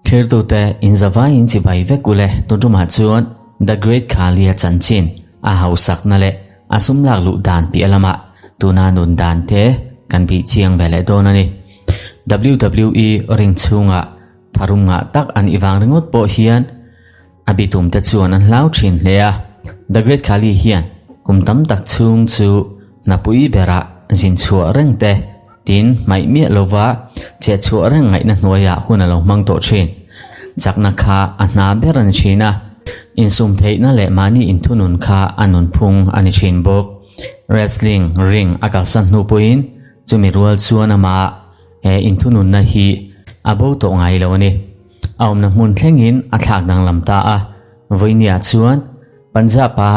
Thirtute inzavaiin chibai vek ule tun tumah chuan The Great Khali-a chanchin a hausakna leh a sum lak luh dan piah lamah tuna nun dan te kan bih chiang ve leh dawn a ni. WWE ring chhungah tharum ngah tak an i vang ringawt pawh hian a bitum te chuan an hlau thin hle a. The Great Khali hian kum tam tak chhung chu hnapui berah zin chhuah reng te tin hmaih miah lova cheh chhuah reng ngaihna hnuaiah hun a lo hmang tawh thin. Chakna kha a hna ber a ni thin a, insum theihna leh mahni inthunun kha a nunphung a ni thin bawk. Wrestling ring a kalsan hnu pawhin chumi rual chuan amah he inthununna hi a bo tawh ngai lo a ni. A awmna hmun thlengin a thlak danglam ta a, vawinia chuan Punjab-a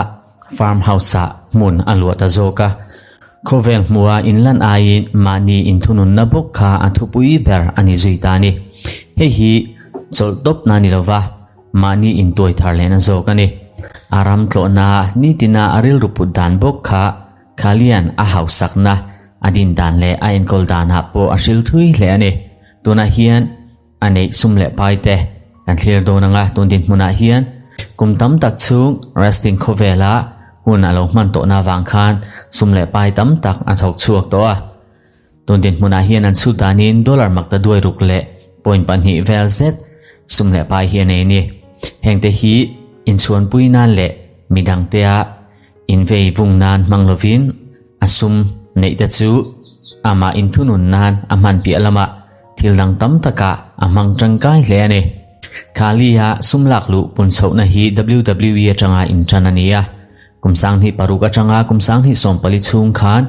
farm house-ah hmun a luah ta zawk a. Khawvel hmuha inlan aiin mahni inthununna bawk kha a thupui ber a ni zui ta a ni. Hei hi chawlh tawpna ni lova mahni intuai thar lehna zawk a ni. A ram tlawhna nitina a rilru put dan bawk kha Khalian a hausakna a din dan leh a enkawl danah pawh a hril thui hle a ni. Tunah hian A neih sum leh pai te kan thlir dawn anga tun dinhmunah hian kum tam tak chhung wrestling khawvela hun a lo hman tawhna avang khan sum leh pai tam tak a thawk chhuak tawh a. Tun dinhmunah hian an chhut danin dollar makta duai ruk leh point pahnih vel zet sum leh pai hi a nei a ni. Hengte hi inchhuanpui nan leh midangtea invei vung nan hmang lovin a sum neihte chu amah inthunun nan a hman piah lamah Thil dang tam takah a hmang tangkai hle a ni. Khali-a sum lak luh pun chhohna hi WWE atanga intan a ni a. Kum sanghnih paruk atanga kum sanghnih sawmpali chhung khan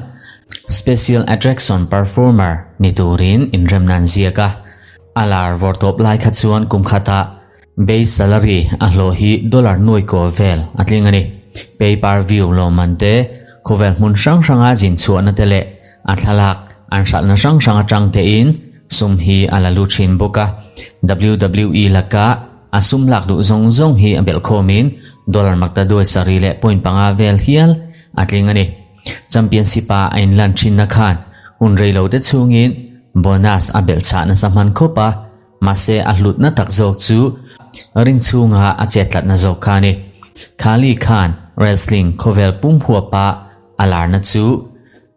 Special Attraction Performer ni turin inremna an ziak a. A lar vawrtawp lai kha chuan kum khatah base salary a hlawh hi dollar nuai kaw vel a tling a ni. Pay per view lawmman te, khawvel hmun hrang hranga zin chhuahna te leh A thlalak an hralhna hrang hrang atang tein sum hi a la lut thin bawk a. WWE laka a sum lak duh zawng zawng hi a belh khawmin dollar makta duai sarih leh point panga vel hial a tling a ni. Championship a a inlan thinna khan hun rei lo te chhungin bonus a belh chhah nasa hman khawp a, mahse a hlutna tak zawk chu ring chhunga a chet tlatna zawk kha a ni. Khali khan wrestling khawvel pum huapa a larna chu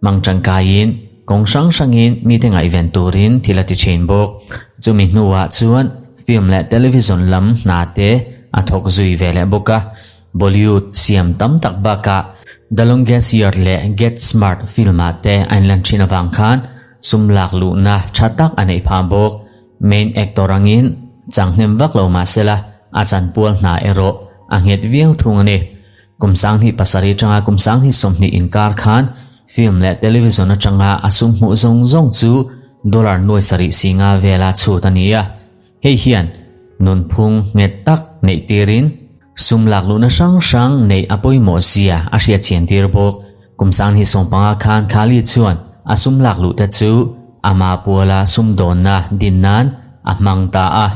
Mang tangkaiin kawng hrang hrangin mite ngaihven turin thil a ti thin bawk. Chumi hnuah chuan film leh television lam hna te a thawk zui ve leh bawk a. Bollywood siam tam tak bakah The Longest Yard leh Get Smart film-ah te a inlan thin avang khan sum lak luhna tha tak a neih phah bawk. Main actor angin chang hnem vak lo mah sela a chanpual hna erawh a nghet viau thung a ni. Kum sanghnih pasarih atanga kum sanghnih sawmhnih inkar khan film leh television atanga a sum hmuh zawng zawng chu dollar nuai sarih singa vela chhut a ni a. Hei hian nunphung nghet tak neih tirin sum lak luhna hrang hrang neih a pawimawh zia a hriat chian tir bawk. Kum sanghnih sawmpanga khan Khali chuan a sum lak luh te chu ama puala sumdawnna din nan a hmang ta a.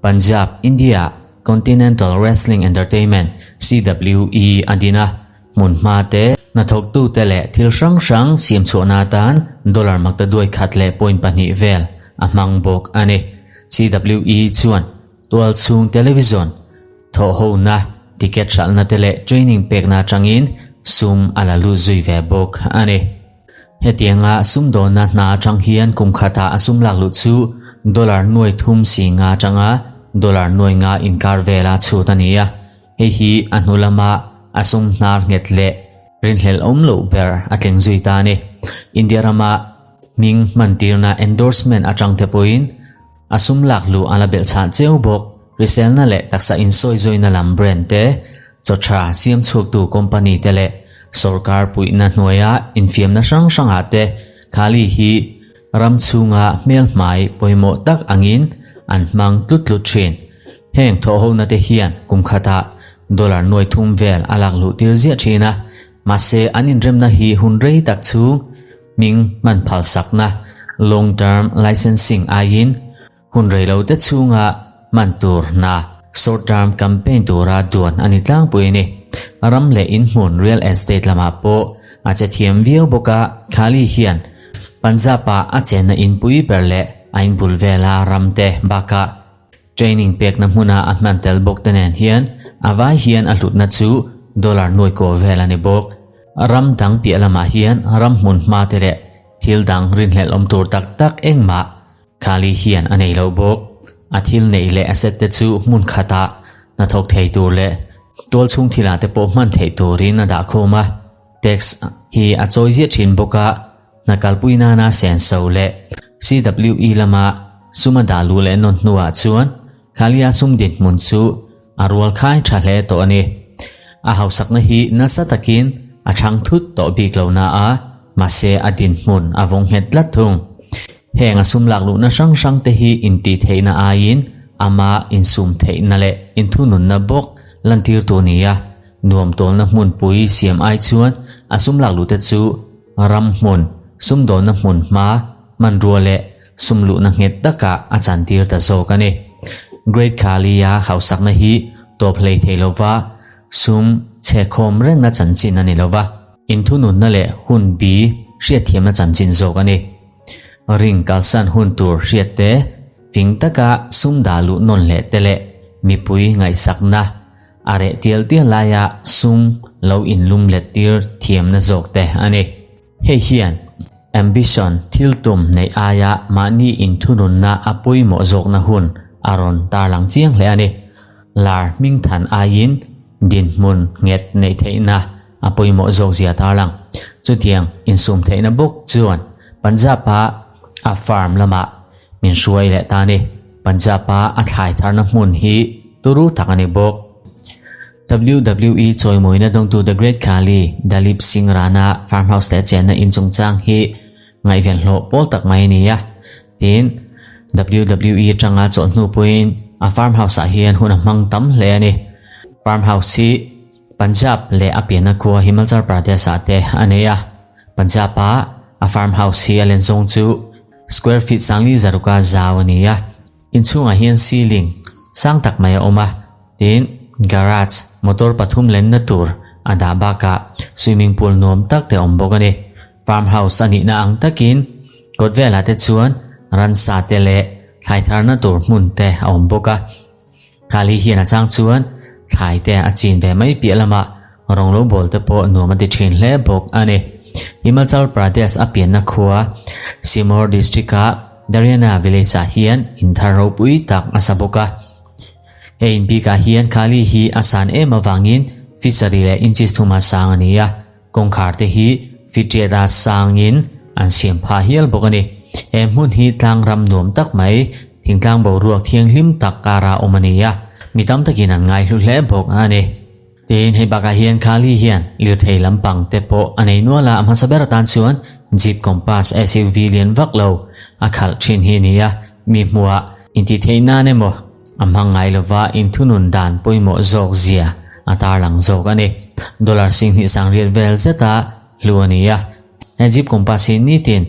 Punjab, India-ah Continental Wrestling Entertainment, CWE, a din a, hmun hma te, hnathawktute leh thil hrang hrang siam chhuahna atan dollar makta duai khat leh point pahnih vel a hmang bawk a ni. CWE chuan tualchhung television, thawhhona, ticket hralhna te leh training pekna atangin sum a la lut zui ve bawk a ni. Hetianga sumdawnna hna atang hian kum khatah a sum lak luh chu dollar nuai thum si nga atanga dollar nuai nga inkar vela chhut a ni a. Hei hi a hnu lama a sum hnar nghet leh rinhlelh awm loh ber a tling zui ta a ni. India rama hming hmantirna endorsement atang te pawhin a sum lak luh a la belh chhah cheu bawk. Hriselna leh taksa insawizawi-na lam brand te, chaw tha siam chhuaktu company te leh sorkar puihna hnuaia infiamna hrang hrangah te Khali hi ram chhunga hmelhmai pawimawh tak angin an hmang tlut tlut thin. Heng thawhhona te hian kum khatah dollar nuai thum vel a lak luh tir ziah thin a, mahse an inremna hi hun rei tak chhung hming hman phalsakna, long term licensing, aiin Hun reilote chhunga hman tur hna, short term campaign tura duan a ni tlangpui a ni. Ram leh inhmun real estate lamah pawh a che thiam viau bawk a, Khali hian Punjab-ah a chenna inpui ber leh. a inbul vela ram te bakah training pekna hmuna a hman tel bawk te nen hian a vai hian a hlutna chu dollar nuai kaw vel a ni bawk. Ram dang piah lamah hian ram hmun hma te leh thil dang rinhlelh awm tur tak tak engmah Khali hian a nei lo bawk. A thil neih leh asset te chu hmun khatah hnathawk thei tur leh tual chhung thilah te pawh hman theih turin a dah khawm a. Tax hi a chawi ziah thin bawk a, hna kalpui nana senso leh CWE lama sum a dah luh leh nawn hnuah chuan Khalia sum dinhmun chu a rual khai tha hle tawh a ni. A hausakna hi nasa takin a chhang thut tawh bik lo na a, mahse a dinhmun a vawng nghet tlat thung. Heng a sum lak luhna hrang hrang te hi intih theihna aiin ama insum theihna leh inthununna bawk lantirtu a ni a, nuam tawlna hmunpui siam ai chuan a sum lak luhte chu ram hmun, sumdawnna hmun hma, hmanrua leh sum luhna nghet takah a chantir ta zawk a ni. Great Khali-a hausakna hi tawp hlei thei lova sum chhekhawm rengna chanchin a ni lova, inthununna leh hun bi hriatthiamna chanchin zawk a ni. Ring kalsan hun tur hriat te, fing taka sum dah luh nawn leh te leh mipui ngaihsakna a reh tial tial laia sum lo inlum let tir thiamna zawk te a ni. Hei hian ambition, thil tum neih aia mahni inthununna a pawimawh zawkna hun a rawn tarlang chiang hle a ni. Lar hmingthan aiin dinhmun nghet neih theihna a pawimawh zawk zia tarlang. Chutiang insum theihna bawk chuan Punjab-a a farm lamah min hruai leh ta a ni. Punjab-a a thlai tharna hmun hi turu tak a ni bawk. WWE chawimawina dawngtu The Great Khali, Dalip Singh Rana farmhouse leh chenna in chungchang hi ngaihven hlawh pawl tak mai a ni a. Tin, WWE atanga chawlh hnu pawhin a farmhouse ah hian hun a hmang tam hle a ni. Farmhouse hi Punjab leh a pianna khua Himachal Pradesh ah te a nei a. Punjab a a farmhouse hi a len zawng chu square feet sangli zaruka zau a ni a. Inchhungah hian ceiling sang tak mai a awm a. Tin, garage, motor pathum lenna tur a dah bakah swimming pool nuam tak te awm bawk a ni. Farm house a nihna ang takin kawt velah te chuan ransa te leh thlai tharna tur hmun te a awm bawk a. Khali hian a chang chuan thlai te a chin ve mai piah lamah rawng lo bawl te pawh nuam a ti thin hle bawk a ni. Himachal Pradesh a pianna khua Sirmaur district-a Dariana village-ah hian inthar ropui tak a sa bawk a. He in bikah hian Khali hi a san em avangin feet sarih leh inches thuma sang a ni a, kawngkhar te hi feet riat a sangin an siam phah hial bawk a ni. He hmun hi tlang ram nuam tak mai, thingtlang boruak thianghlim tak kara awm a ni a, mi tam takin an ngaihlu hle bawk a ni. Tin, hei bakah hian Khali hian lirthei lampang te pawh a nei nual a, a hmasa ber atan chuan Jeep Compass SUV lian vak lo a khalh thin hi a ni a, mi hmuhah intihtheih nan emaw a hmang ngai lova inthunun dan pawimawh zawk zia a tarlang zawk a ni. Dollar singhnih sangriat vel zeta hlu a ni a, he Jeep Compass hi nitin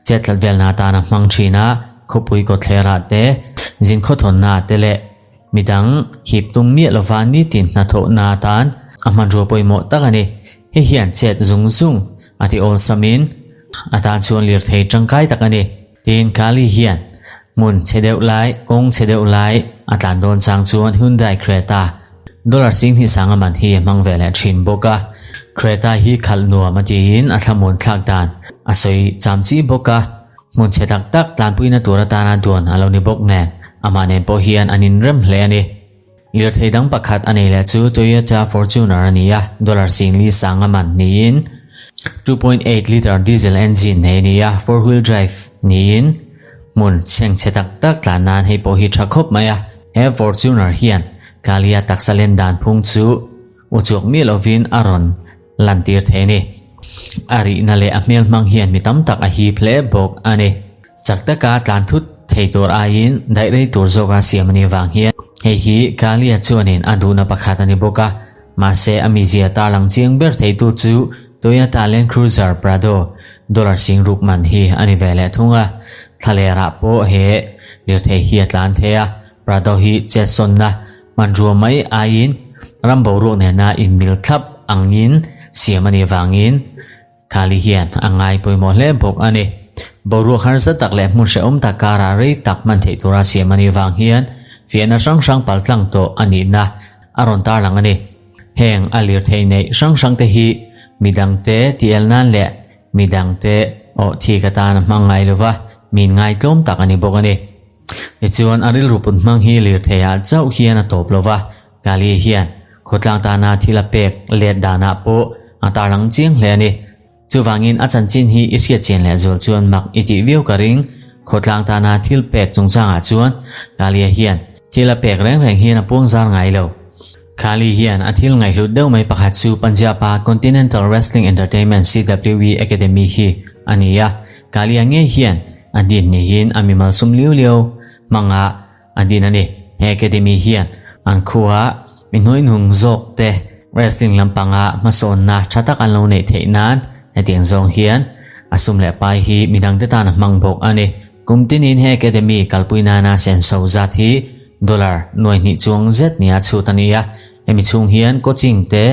chet tlat velna atan a hmang thin a, khawpui kawtthlerah te, zin khawthawnnaah te leh Midang hip tum miah lova nitin hnathawhna atan a hmanrua pawimawh tak a ni. Hei hian chet zung zung a ti awlsamin a tan chuan lirthei tangkai tak a ni. Tin, Kali hian hmun chhe deuh lai, kawng chhe deuh lai a tlan dawn chang chuan Hyundai Creta dollar singhnih sanga man hi a hmang ve leh thin bawk a. Creta hi khalh nuam a tiin a thlamuan thlak dan a sawi cham chi bawk a. Hmun chhe tak tak tlanpuina tur atana duan a lo ni bawk nen, amah nen pawh hian an inrem hle a ni. Lirthei dang pakhat a nei leh chu Toyota Fortuner a ni a, dollar singli sanga man niin 2.8 litre diesel engine nei a ni a, four wheel drive niin hmun chhengchhe tak tak tlan nan hei pawh hi tha khawp mai a. He Fortuner hian Kalia taksa len dan phung chu uchuak miah lovin a rawn lantir thei a ni. A rihna leh a hmel hmang hian mi tam tak a hip hle bawk a ni. Chak taka tlan thut thei tur aiin daih rei tur zawka siam a nih vang hian hei hi Kalia chuanin a duhna pakhat a ni bawk a. Mahse a mizia tarlang chiang ber theitu chu Toyota Land Cruiser Prado dollar sing ruk man hi a ni ve leh thung a. Thlalerah pawh he lirthei hi a tlan thei a, Prado hi chetsawnna Hmanrua mai aiin ram boruak nena inmil thlap angin siam a nih vangin Khali hian a ngai pawimawh hle bawk a ni. Boruak harsa tak leh hmun hrehawm tak karah rei tak hman theih tura siam a nih vang hian fiahna hrang hrang paltlang tawh a nihna a rawn tarlang a ni. Heng a lirthei neih hrang hrang te hi midangte tiel nan leh midangte awh thik atan a hmang ngai lova, min ngaitlawm tak a ni bawk a ni. Tichuan a rilru put hmang hi lirthei ah chauh hian a tawp lova, Kali hian khawtlang tana thil a pek let danah pawh a tarlang chiang hle a ni. Chuvangin a chanchin hi i hriat chian leh zual chuan mak i tih viau ka ring. Khawtlang tana thil pek chungchangah chuan Kalia hian thil a pek reng reng hian a puang zar ngai lo. Kali hian a thil ngaihhlut deuh mai pakhat chu Punjab-a Continental Wrestling Entertainment, CWE, Academy hi a ni a. Kalia ngei hian a din niin a mimal sum liu liau hmanga A din a ni. He academy hian an khua mi hnuaihnung zawk te wrestling lampanga hmasawnna tha tak an lo neih theih nan hetiang zawng hian a sum leh pai hi midangte tan a hmang bawk a ni. Kum tinin he academy kalpui nana senso zat hi dollar nuai hnih chuang zet nia chhut a ni a. Hemi chhung hian coaching te,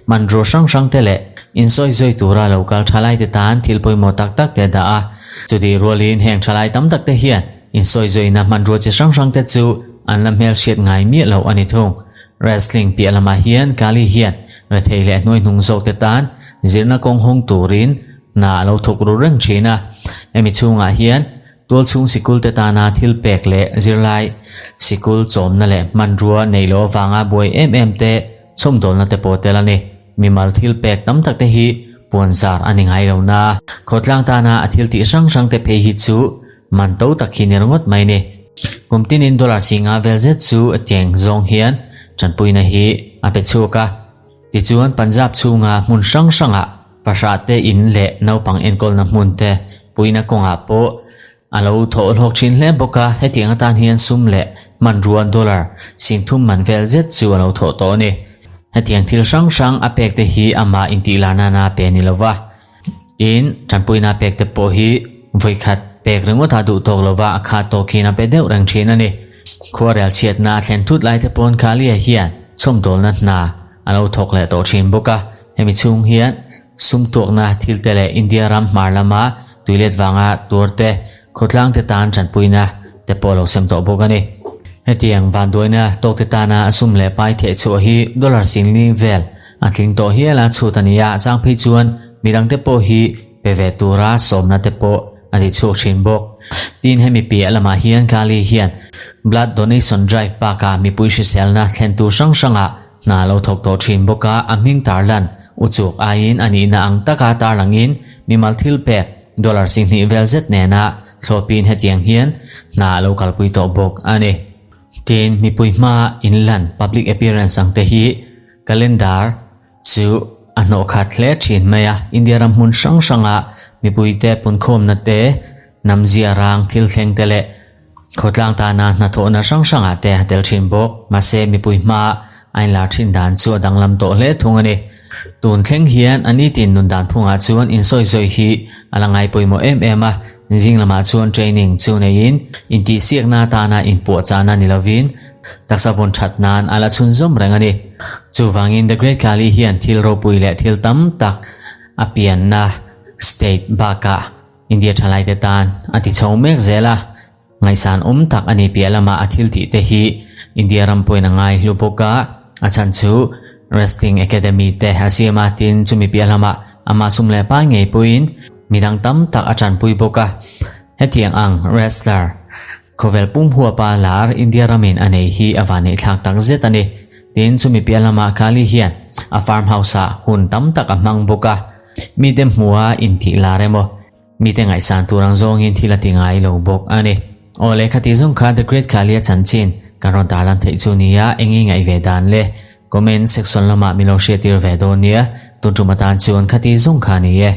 hmanrua hrang hrang te leh insawi zui tura lo kal thalai te tan thil pawimawh tak tak te a dah a. Chutih rualin heng thalai tam tak te hian insawi zuina hmanrua chi hrang hrang te chu an la hmelhriat ngai miah loh a ni thung. Wrestling piah lamah hian Kali hian rethei leh hnuaihnung zawk te tan zirna kawng hawng turin hna a lo thawk ru reng thin a. Hemi chhungah hian Tualchhung sikul te tana thil pek leh zirlai sikul chawmna leh hmanrua neih loh avanga buai em em te chhawmdawlna te pawh tel a ni. Mimal thil pek tam tak te hi puanzar a ni ngai lo na. Khawtlang tana a thil tih hrang hrang te phei hi chu man to tak hi ni ringawt mai ni. Kum tinin dollar singa vel zet chu tiang zawng hian tanpuina hi a pe chhuak a. Tichuan Punjab chhunga hmun hrang hrangah Fahrah te in leh naupang enkawlna hmun te puina kawngah pawh a lo thawh hlawk thin hle bawk a, hetiang atan hian sum leh hmanrua dollar singthum man vel zet chu a lo thawh tawh a ni. Hetiang thil hrang hrang a pek te hi amah intihlar nana pe a ni lo va, tin tanpuina pek te pawh hi vawikhat pek ringawt a duh tawk lo va, a khat tawk hian a pe deuh reng thin a ni. Khuarel chhiatna a thlen thut lai te pawn Khalia hian chhawmdawlna hna a lo thawk leh tawh thin bawk a. Hemi chhung hian sum tuakna thil te leh India ram hmar lama tuilet vanga tuar te, khawtlang te tan tanpuina te pawh a lo sem tawh bawk a ni. Hetiang vanduaina tawk te tana sum leh pai theh chhuah hi dollar singli vel a tling tawh hial a chhut a ni a, chang phei chuan midang te pawh hi pe ve tura sawmna te pawh a ti chhuak thin bawk. Tin hemi piah lamah hian Kali hian blood donation drive bakah mipui hriselna thlentu hrang hrangah Hna lo thawk tawh thin bawk a, a hming tarlan uchuk aiin a nihna ang taka tarlangin mimal thil pek dollar singhnih vel zet nena thlawpin hetiang hian hna a lo kalpui tawh bawk a ni. Tin, mipui hma inlan public appearance ang te hi calendar chu a hnawh khat hle thin mai a, India ram hmun hrang hranga mipuite punkhawmna te, hnamzia rang thil thleng te leh Khawtlang tana hnathawhna hrang hrangah te a tel thin bawk. Mahse, mipui hmaa a inlar thin dan chu a danglam tawh hle thung a ni. Tun thleng hian a nitin nun dan phungah chuan insawizawi hi a la ngai pawimawh em em a. Zing lamah chuan training chu neiin intihsiakna atana inpuahchahna ni lovin taksa vawn that nan a la chhunzawm reng a ni. Chuvangin The Great Khali hian thil ropui leh thil tam tak a pianna state bakah India thalaite tan a ti chho mek zel a, ngaihsan awm tak a ni piah lamah a thil tih te hi India ram pawhin a ngai hlu bawk a, a chhan chu Wrestling Academy te a siam a, tin chumi piah lamah amah sum leh pai ngei pawhin midang tam tak a tanpui bawk a, hetiang ang wrestler khawvel pum huapa lar India ramin a nei hi a van neihthlak tak zet a ni. Tin chumi piah lamah Kali hian a farm house ah hun tam tak a hmang bawk a. Mite hmuha intih lar emaw, mite ngaihsan tur ang zawngin thil a ti ngai lo bawk a ni. Aw lehkha tih zawng kha The Great Khali a chanchin kan rawn tarlan theih chu nia, eng i ngaih ve dan le? Comment section lamah min lo hriattir ve dawn nia, tun tum atan chuan kha tih zawng kha a ni e.